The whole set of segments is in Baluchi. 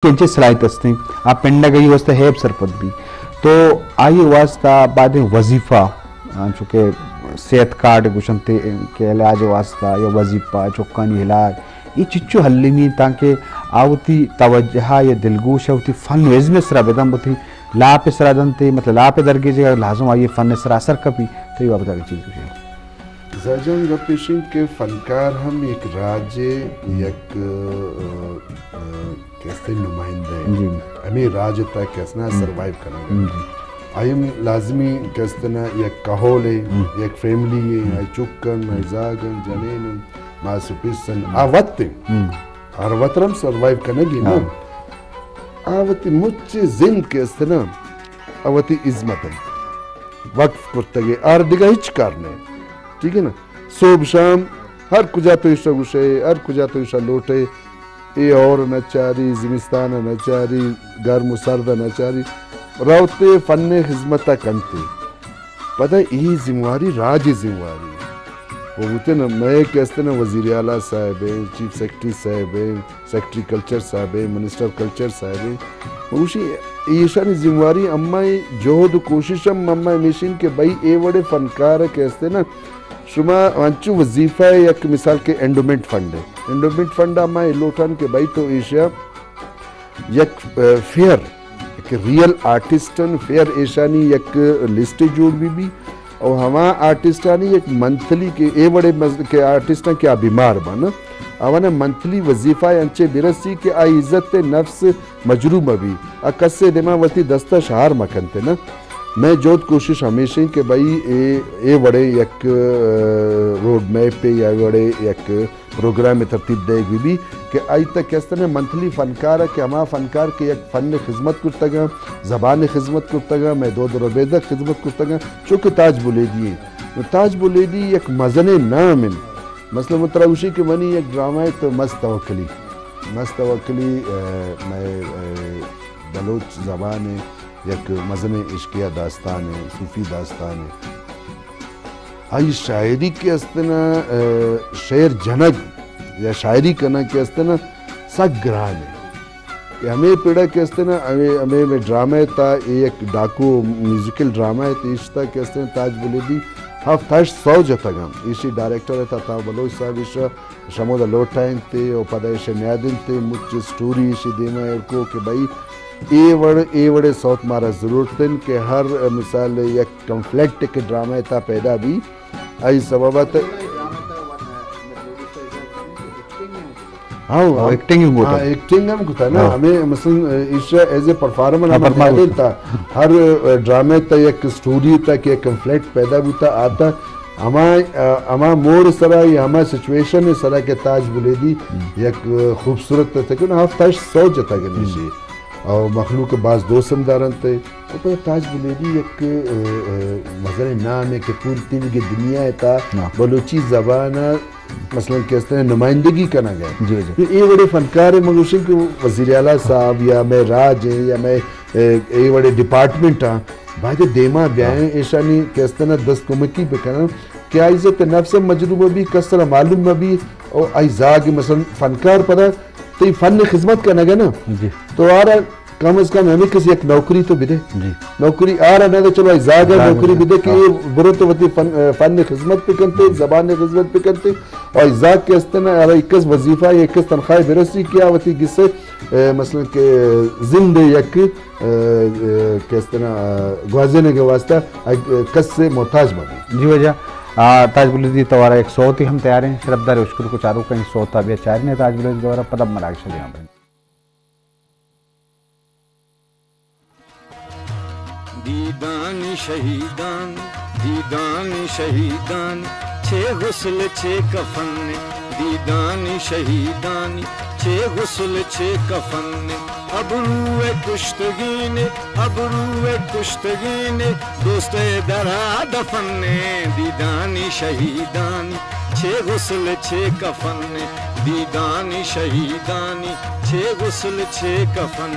کہ انچیں صلاحیت استیں، آ پنڈگ ءِ واسطہ ہیب سرپد بی۔ تو آئی واسطہ بعدیں وظیفہ، آ، چونکہ صحت کارڈ گوشنتے کہ علاج واسطہ یا وظیفہ، چکانی علاج، یہ چچو حلیمی تاکہ آ وتی توجہ یا دلگوش وتی فن و ازم سرا بدن، وتی لاپ سرا دنتے، مطلب لاپ درگیجے لازم آئی فن سرا اثر کپی۔ تو یہ بابت اگر چیز گوشے۔ زاجان گپ ایش انت کہ فنکار ہم یک راج ءِ یک، ا، ا، کہ استیں نمائندہ ءِ۔ جی۔ ہمیں راج ءِ تہا کہ استنا ہم۔ سروائیو کنگ ءِ۔ ہم، جی۔ آئی ہم لازمی کہ استنا یک کہول ءِ، ہم۔ یک فیملی ءِ، ہم۔ آئی چکن، آئی زاگن، جنین، ماس و پیسن، ہم۔ آ وت ءِ۔ ہم۔ ہر وت ہم سروائیو کنگی نا۔ ہاں۔ آ وتی مچ زند کہ استنا، آ وتی ہزمت انت۔ وقف کرتگے، آر دگہ ہچ کار نہ۔ ٹھیک ہے نا؟ صبح شام ہر کجا تو ایشا گوشے، ہر کجا تو ایشا لوٹے، اے ہور نچاری، زمستان نچاری، گرم و سرد نچاری، روتے فن خدمت کنتے۔ پدا ای ذمہ واری راج ذمہ واری۔ وہ بوتے نا، میں کہ استنا وزیر اعلیٰ صاحب ہیں، چیف سیکرٹری صاحب ہیں، سیکرٹری کلچر صاحب ءِ، منسٹر کلچر صاحب ءِ، من گوشی ایشانی ذمہ واری، اما جہد و کوشش ہم اما ہمیشین کہ بھئی اے وڑے فنکار کہ استنا، شما انچو وظیفہ ءِ یک مثال کہ انڈومنٹ فنڈ ءِ، انڈومنٹ فنڈ ءَ اما اے لوٹان کہ بھئی تو ایشیا یک، ا، فیئر، یک ریئل آرٹسٹن فیئر ایشانی یک لسٹ جوڑ بی بی۔ او ہما آرٹسٹانی یک منتھلی کہ اے وڑے مز-، کہ آرٹسٹاں کہ آ بیمار بن، آوانا منتھلی وظیفہ انچے برسی کہ آ عزت نفس مجروح مہ بی، آ کسے دیما وتی دستا شہار مہ کنتے نا۔ میں جہد کوشش ہمیشیں کہ بھئی اے، اے وڑے یک، ا، روڈ میپ یا اے وڑے یک پروگرام ترتیب دئیگ بہ بی کہ آئی تک کہ استن منتھلی فنکار کہ ہما فنکار کہ یک فن خدمت کرتگاں، زبان خدمت کرتگاں، مئے دود و ربیدگ خدمت کرتگاں، چونکہ تاج بلیدی ایں۔ نو تاج بلیدی یک مزنیں نام انت۔ مثلاً من ترا گوشی کہ منی یک ڈرامہ ات مست توکلی۔ مست توکلی، ا، مئے، ا، بلوچ زبان ءِ یک مزنیں عشقیہ داستان ءِ، صوفی داستان ءِ۔ آئی شاعری کہ استنا، ا، شعر جنگ یا شاعری کنگ کہ استنا سک گران ءِ۔ کہ ہمے پڑا کہ استنا، ہمے، ہمے، ہمے ڈرامہ ءِ تا، اے یک ڈاکو میوزیکل ڈرامہ ءِ تے ایشتا کہ استنا تاج بلیدی ہفت ہشت سو جتگاں۔ ایشی ڈائریکٹر ءِ تا، تا بلوچ صاحب ایشا شمودا لوٹائینتے و پدا ایشی نیادینتے، مچ سٹوری ایشی دیما ایر کو کہ بھئی اے وڑ، اے وڑے سوت مارا ضرورت انت کہ ہر مثال یک کنفلکٹ کہ ڈرامہ ءِ تا پیدا بی، آئی سبب ات۔ ہاں، ہاں، ایکٹنگ ہم کتا۔ ہاں، ایکٹنگ ہم کتا نا۔ ہاں۔ ہمیں مثلاً ایشا ایز اے پرفارمر ہاں، ہم پرفارمر دیتا۔ ہر ڈرامہ ءِ تا یک سٹوری ءِ تا کہ یک کنفلکٹ پیدا بوتا آتا۔ ہما، ہما موڑ سرا یا ہما سچویشن سرا کہ تاج بلیدی ہم۔ یک خوبصورت تکن ہفت ہشت سو جتگ ہم۔ نشی۔ او مخلوق باز دوست ہم دارنت۔ او پدا تاج بلیدی یک، ا، ا، مزنیں نامے کہ پوری تیوگی دنیا ءِ تا ہاں۔ بلوچی زبان ءِ مثلاً کہ استیں نمائندگی کنگ ءِ۔ جی، جی۔ تو اے وڑے فنکار ءِ من گوشیں کہ وزیر اعلیٰ صاحب یا مئے راج ءِ یا مئے، ا، اے وڑے ڈپارٹمنٹ آں باید دیما بیائیں، ہاں۔ ایشانی کہ استنا دست کمکی بکنن کہ آئی عزت نفس مجروح مہ بی، کس را معلوم مہ بی، او آئی زاگ مثلاً فنکار پدا تئی فن خدمت کنگ ءَ نا۔ جی۔ تو آرا کم از کم ہمے کس یک نوکری تو بدے۔ جی۔ نوکری آرا نہ دے، چلو آئی زاگ ءَ زاگ نوکری بدے۔ بدے کہ ہاں۔ اے برو تو وتی فن، فن خدمت بکنتے، زبان خدمت بکنتے۔ آئی زاگ کہ استنا، آرا یک کس وظیفہ، یک کس تنخواہ برسی کہ آ وتی گسے، اے، مثلاً کہ زند یک، اے، اے، کہ استنا، اے، گوازینگ ءِ واسطہ، اے، کس سے محتاج مہ بی۔ جی واجہ، آ، تاج بلیدی توارا یک سوتی ہم تیار ہیں۔ شرفدار اشکر کو چارو کہیں سوتا بیا چارنے تاج بلیدی دوارا پدم مراگش دیاں بھائی۔ دیدانی شہیدان، دیدانی شہیدان، چے غسل چے کفن، دیدانی شہیدانی، چے غسل چے کفن۔ ابرو ءِ کشتگین، ابرو ءِ کشتگین، دوست ءِ درا دفن۔ دیدانی شہیدانی، چے غسل چے کفن۔ دیدانی شہیدانی، چے غسل چے کفن۔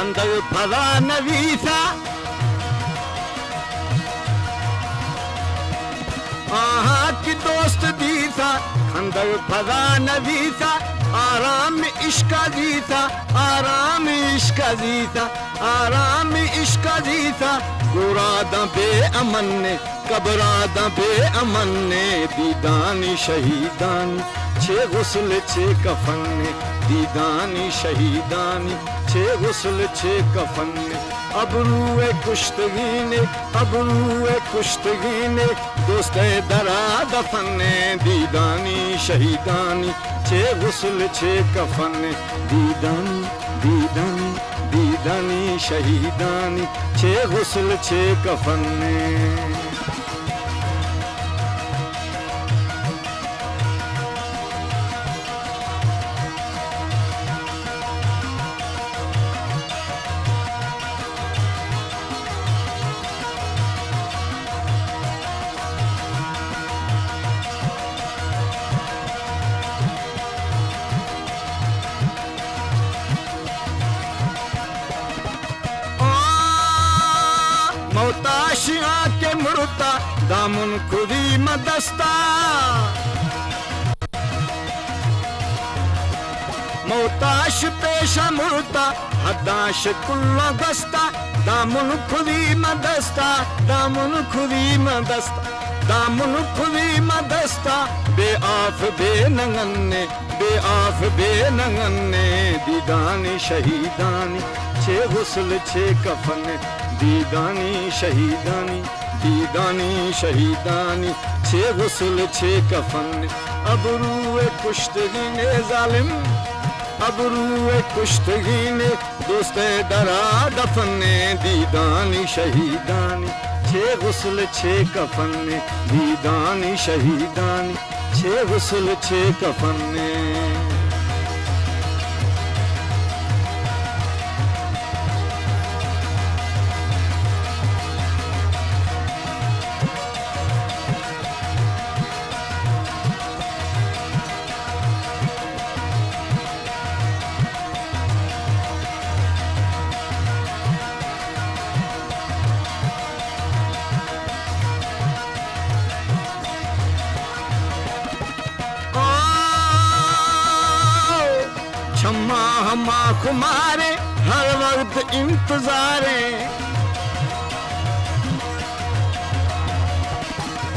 خندگ پدا نویسا، آہاں کہ دوست دیسا، خندگ پدا نویسا، آرام عشق دیسا، آرام عشق دیسا، آرام عشق دیسا، گورا داں بے امن، قبرا داں بے امن، دیدانی شہیدانی چے غسل چے کفن، دیدانی شہیدانی چے غسل چے کفن۔ ابرو ءِ کشتگین، ابرو ءِ کشتگین، دوست ءِ درا دفن، دیدانی شہیدانی چے غسل چے کفن، دیدانی، دیدانی، دیدانی شہیدانی چے غسل چے کفن۔ آ، موتاش آں کہ مرتا، دامن کدی مدستا۔ موتاش پیشا مرتا، حداش کلا گستا، دامن کدی مدستا، دامن کدی مدستا، دامن کدی مدستا، بے آف بے ننگنے، بے آف بے ننگنے، دیدانی شہیدانی چے غسل چے کفن، دیدانی شہیدانی، دیدانی شہیدانی چے غسل چے کفن۔ ابرو ءِ کشتگین ظالم، ابرو ءِ کشتگین، دوست ءِ درا دفن، دیدانی شہیدانی چے غسل چے کفن، دیدانی شہیدانی چے غسل چے کفن۔ آ، چماں ہما خماریں، ہر وقت انتظاریں۔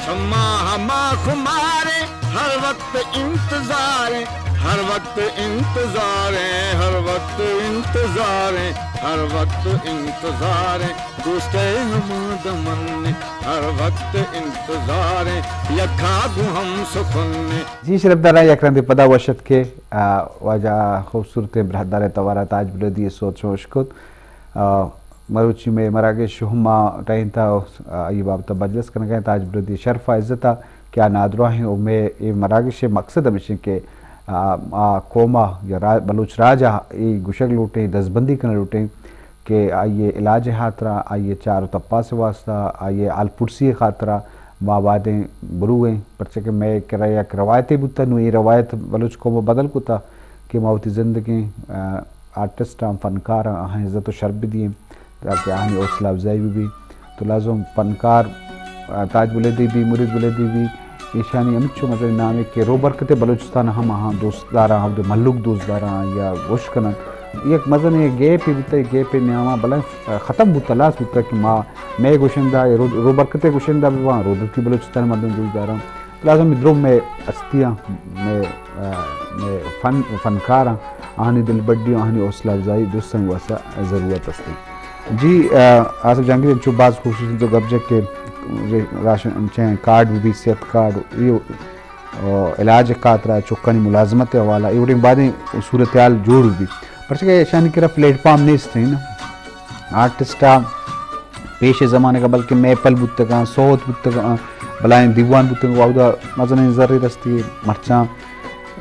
چماں ہما خماریں، ہر وقت انتظاریں، ہر وقت انتظاریں، ہر وقت انتظاریں، ہر وقت انتظاریں۔ دوست ءِ ہما دمن، ہر وقت انتظاریں، یکا گوں ہم سخن۔ جی شرفداراں، یک رندے پدا وش اتک کہ، آ، واجہ خوبصورتیں براہدار ءِ توار ءَ تاج بلیدی ءِ سوت شما اشکت۔ آ، مروچی مئے مراگش ہم ما ٹہینتا، آ، آئی بابت ءَ مجلس کنگ ءَ ایں۔ تاج بلیدی ءِ شرف ءُ عزت ءَ کہ آ نادراہ ایں ءُ مئے اے مراگش ءِ مقصد ہمیش ایں کہ، آ، آ قوم ءَ یا را-، بلوچ راج ءَ اے گوشگ لوٹیں، دزبندی کنگ لوٹیں کہ آئی ءِ علاج ءِ ہاترا، آئی ءِ چار ءُ تپاس ءِ واسطہ، آئی ءِ حال پرسی ءِ خاطرا ما بایدیں برویں، پرچہ کہ مئے کرا یک روایتے بوتہ، نوں اے روایت بلوچ قوم ءَ بدل کتہ کہ ما وتی زندگیں، آ، آرٹسٹاں، فنکاراں، آہاں عزت ءُ شرپ بدییں، تاکہ آہانی حوصلہ افزائی بہ بی۔ تو لازم فنکار، آ، تاج بلیدی بی، مرید بلیدی بی، ایشانی ہمچو مزنیں نامے کہ روبرکت بلوچستان ہم آہاں دوست داراں، ہمود مہلوک دوست داراں یا وش کنن۔ یک مزنیں گیپے بوتہ، اے گیپے نیاما بلے ختم بوتہ، ہلاس بوتہ کہ ما، مئے گشندہ، رو-، روبرکت گشندہ بباں، رودرتی بلوچستان مردم دوست داراں۔ لازم درو مئے ہستیاں، مئے، آ، مئے فن، فنکاراں، آہانی دلبڈی، آہانی حوصلہ افزائی درستانی واسطہ ضرورت است۔ جی، آ، آصف جہانگیر، انچو باز خصوصی تو گپ جت کہ راشن، چہ کارڈ بہ بی، صحت کارڈ، اے، آ، علاج خاطرا، چکانی ملازمت حوالہ، اے وڑیں بازیں صورتحال جوڑ بہ بی۔ پرچہ کہ ایشانی کرا پلیٹ فارم نیست ایں نا۔ آرٹسٹ ءَ پیش زمانگ ءَ بلکہ محفل بوتگاں، سوت بوتگاں، بلائیں دیوان بوتگاں، اودا مزنیں زرے رستی۔ مرچاں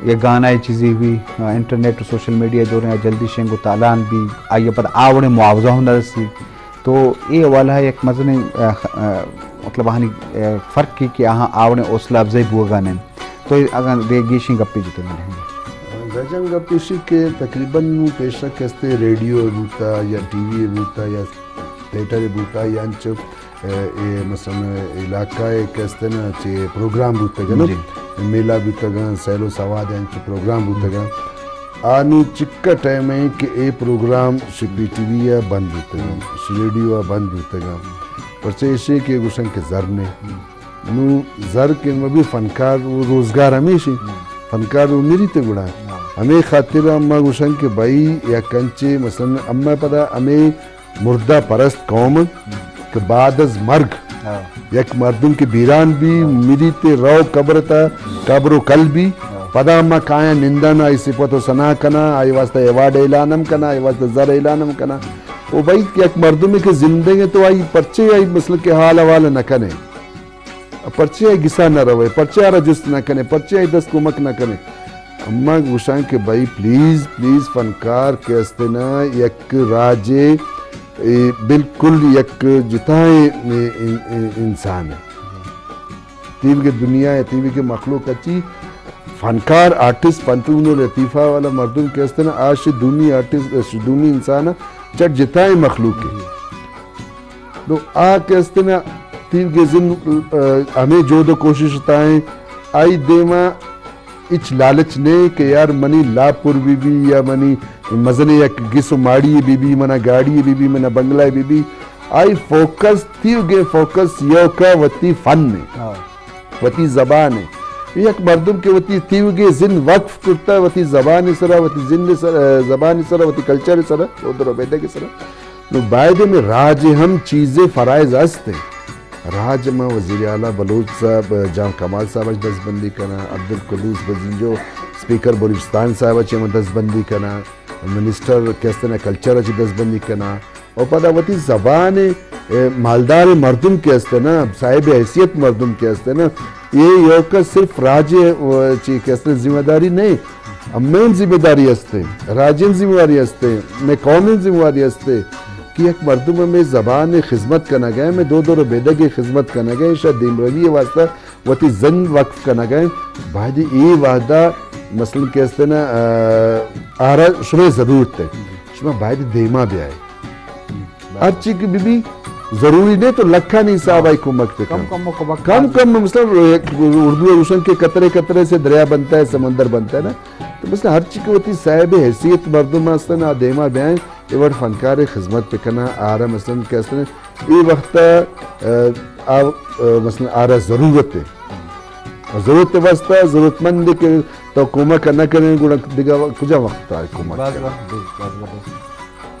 یک گانا ءِ چیزے بی، انٹرنیٹ ءُ سوشل میڈیا دوریں جلدی شنگ ءُ تالان بی، آئی ءَ پد آ وڑیں معاوضہ ہم نہ رسی۔ تو اے حوالہ ءَ یک مزنیں، آ، آ، مطلب آہانی، آ، فرق کی کہ آہاں آ وڑیں حوصلہ افزائی بوگا نہ انت۔ تو اگاں دے گیشیں گپے جتگ نہ انت۔ رجانک گپ ایشی کہ تقریباً نوں پیشتر کہ استے ریڈیو بوتا یا ٹی وی بوتا یا تھیٹر بوتا یا انچو، اے، اے مثلاً علاقہ ء کہ استے نا چے پروگرام بوتگا نا، جی۔ میلہ بوتگا، سیل و سواد انچو پروگرام بوتگا۔ آنی چکا ٹائم ہے کہ اے پروگرام شپی ٹی وی ء بند بوتگا، ریڈیو ء بند بوتگا۔ پرچہ ایشی کہ گوشن کہ زر نے۔ نوں زر کہ مبی فنکار و روزگار ہمیشی۔ فنکار و میری تے گڑا۔ ہمے خاطر اما گوشن کہ بھائی یک انچے مثلاً اما پدا ہمے مردہ پرست قوم کہ بعد از مرگ یک مردم کہ بیران بی، میری تے رو قبر تا، قبر و کل بی، پدا اما کایاں نندن، آئی صفت و ثنا کنا، آئی واسطہ ایوارڈ اعلان ہم کنا، آئی واسطہ زر اعلان ہم کنا۔ او بھائی یک مردمے کہ زندگ ہے تو آئی پرچے آئی مثلاً کہ حال حوال نہ کنے۔ پرچے آئی گسا نہ روئے، پرچے آرا جست نہ کنے، پرچے آئی دست کمک نہ کنے۔ اما گوشاں کہ بھائی پلیز، پلیز فنکار کہ استے نا یک راجے، اے، بالکل یک جتائیں، اے، اے، اے، انسان ہے۔ تیوگے دنیا ہے، تیوگے مخلوق اچی فنکار، آرٹسٹ، فنون و لطیفہ والا مردم کہ استے نا، آش دومی آرٹسٹ، دومی انسان ہے، چٹ جتائیں مخلوق ہے۔ نو آ کہ استے نا تیوگے زند، آ، ہمے جہد و کوشش تائیں، آئی دیما ہچ لالچ نے کہ یار منی لاپ پر بی بی یا منی مزنیں یک گس و ماڑی بی بی، منا گاڑی بی بی، منا بنگلہ بی بی۔ آئی فوکس، تیوگے فوکس یوکا وتی فن نے۔ ہاں۔ وتی زبان ہے۔ یک مردم کہ وتی تیوگے زند وقف کرتا وتی زبان سرا، وتی زند سرا، زبان سرا، وتی کلچر سرا، ادر و بیدگ سرا۔ نو باید ہمے راج ہم چیزے فرائض است ہیں۔ راج ما وزیر اعلیٰ بلوچ صاحب، جام کمال صاحب اچ دستبندی کنا، عبدالقدوس بزنجو اسپیکر بلوچستان صاحب اچ ما دستبندی کنا، منسٹر کہ استنا کلچر اچ دستبندی کنا، و پدا وتی زبان، اے، مالدار مردم کہ استنا، صاحب حیثیت مردم کہ استنا، یہ یوکا صرف راج، و، چی کہ استنا ذمہ داری نہیں، ہمیں ذمہ داری استے، راجن ذمہ داری استے، میں قومیں ذمہ داری استے کہ یک مردم ہمیں زبان خدمت کنگا ہے، میں دو دور بیدگ خدمت کنگا ہے، شاید دیمروی واسطہ وتی زند وقف کنگا ہے، باید اے وحدہ مثلاً کہ استنا، آ، آرا شمئے ضرورت ہے، شما باید دیما بیائے۔ ہر چی کہ بی بی ضروری نہیں تو لکھانی حساب آئی کمک بکن۔ کم کم و کمک کم کم مثلاً اردو روشن کے قطرے قطرے سے دریا بنتا ہے، سمندر بنتا ہے نا۔ تو مثلاً ہر چی کہ وتی صاحب حیثیت مردم ہستن آ دیما بیائیں، اے وڑ فنکار خدمت بکنا، آرا مثلاً کہ استنا اے وقت آ، آ، آ، مثلاً آرا ضرورت ہے۔ ضرورت واسطہ ضرورت مند کہ تو کمک نہ کریں، گڑا دگہ کجا وقت آ کمک باز کریں؟ وقت، باز، باز، باز۔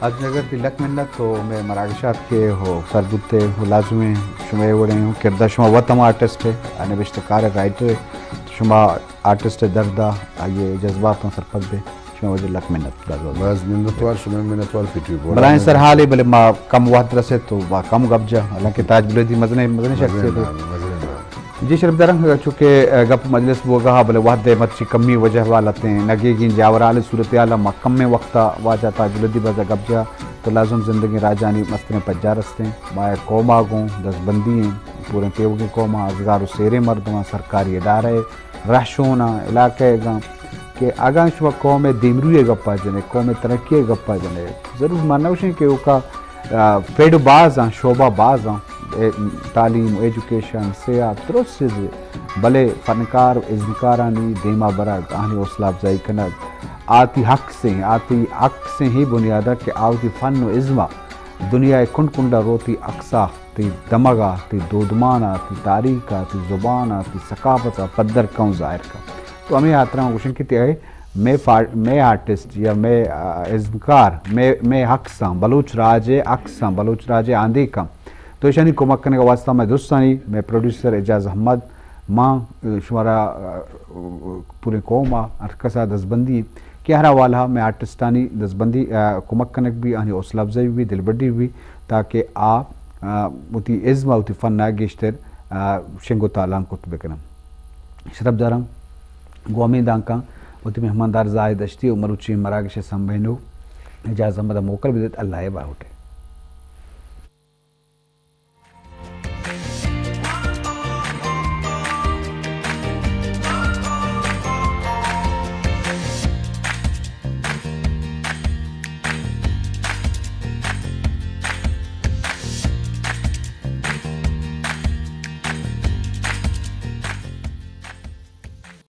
آج نگر دی لک منت تو میں مراگشات کے ہو سر بوتے ہو لازمی شمے وڑے ہو کردہ شما وطن آرٹسٹ ہے، نبشتہ کار رائٹر ہے، شما آرٹسٹ دردا آئیے جذبات سرپد دے۔ شما وجہ لک منت دار۔ بس منتوار، شما منتوار پی ٹی وی بورڈ۔ بلائیں سر حالے بلے ما کم وقت رسے تو با کم گپ جا، حالانکہ تاج بلوچ دی مزنے، مزنے شخصیت ہے۔ مزنے نام، مزنے نام۔ جی شرف دارم، چونکہ، اے، گپ مجلس بوگا ہا، بلے وقت دے مرچی کمی وجہ والتیں، نگیگیں جاورال صورتحال ما کم وقت واجہ تاج بلوچ دی بزا گپ جا، تو لازم زندگی راجانی مستریں پجار استیں، ما قوم آگوں دستبندی ہیں، پورے تیوگیں قوم ازگار و سیریں مردم سرکاری ادارے، رہشوناں، علاقہ گاں کہ اگاں شما قوم دیمروی گپا جنے، قوم ترقی گپا جنے، ضرور ما نوشیں کہ اوکا، آ، فیڈ باز آں، شعبہ باز آں، اے، تعلیم، ایجوکیشن، صحت، درست چیز، بلے فنکار و ازمکارانی دیما برگ، آہانی حوصلہ افزائی کنگ، آتی حق سے، آتی حق سے ہی بنیادہ کہ آوتی فن و ازما دنیا کنڈ کنڈا روتی اقصا تئی دمگ ء، تئی دودمان ء، تئی تاریخ ء، تئی زبان ء، تئی ثقافت ء پدر کن ظاہر کن۔ تو ہمے ہاترا من گوشن کہ تئی مئے فا-، مئے آرٹسٹ یا مئے، آ، ازمکار، مئے، مئے عکساں، بلوچ راج ء عکساں، بلوچ راج ء آندیکاں۔ تو ایشانی کمک کنگ ء واستہ مئے دوستانی، مئے پروڈیوسر اعجاز احمد، ما، آ، شمارا، آ، پوریں قوم ء ہر کس ء دزبندی کہ ہر حوالہ ء مئے آرٹسٹانی دزبندی، آ، کمک کنگ بی، آہانی حوصلہ افزائی بی، دلبڈی بی، تاکہ آ، آ، وتی ازم ء وتی فن ء گیشتر، آ، شنگ و تالان کت بکناں۔ شرپ داراں، گوں ہمے دانکاں وتی مہماندار زاہد دشتی و مروچی مراگش ء سمبہینوک اعجاز احمد ء موکل بدیت۔ اللہ ء باہوٹ۔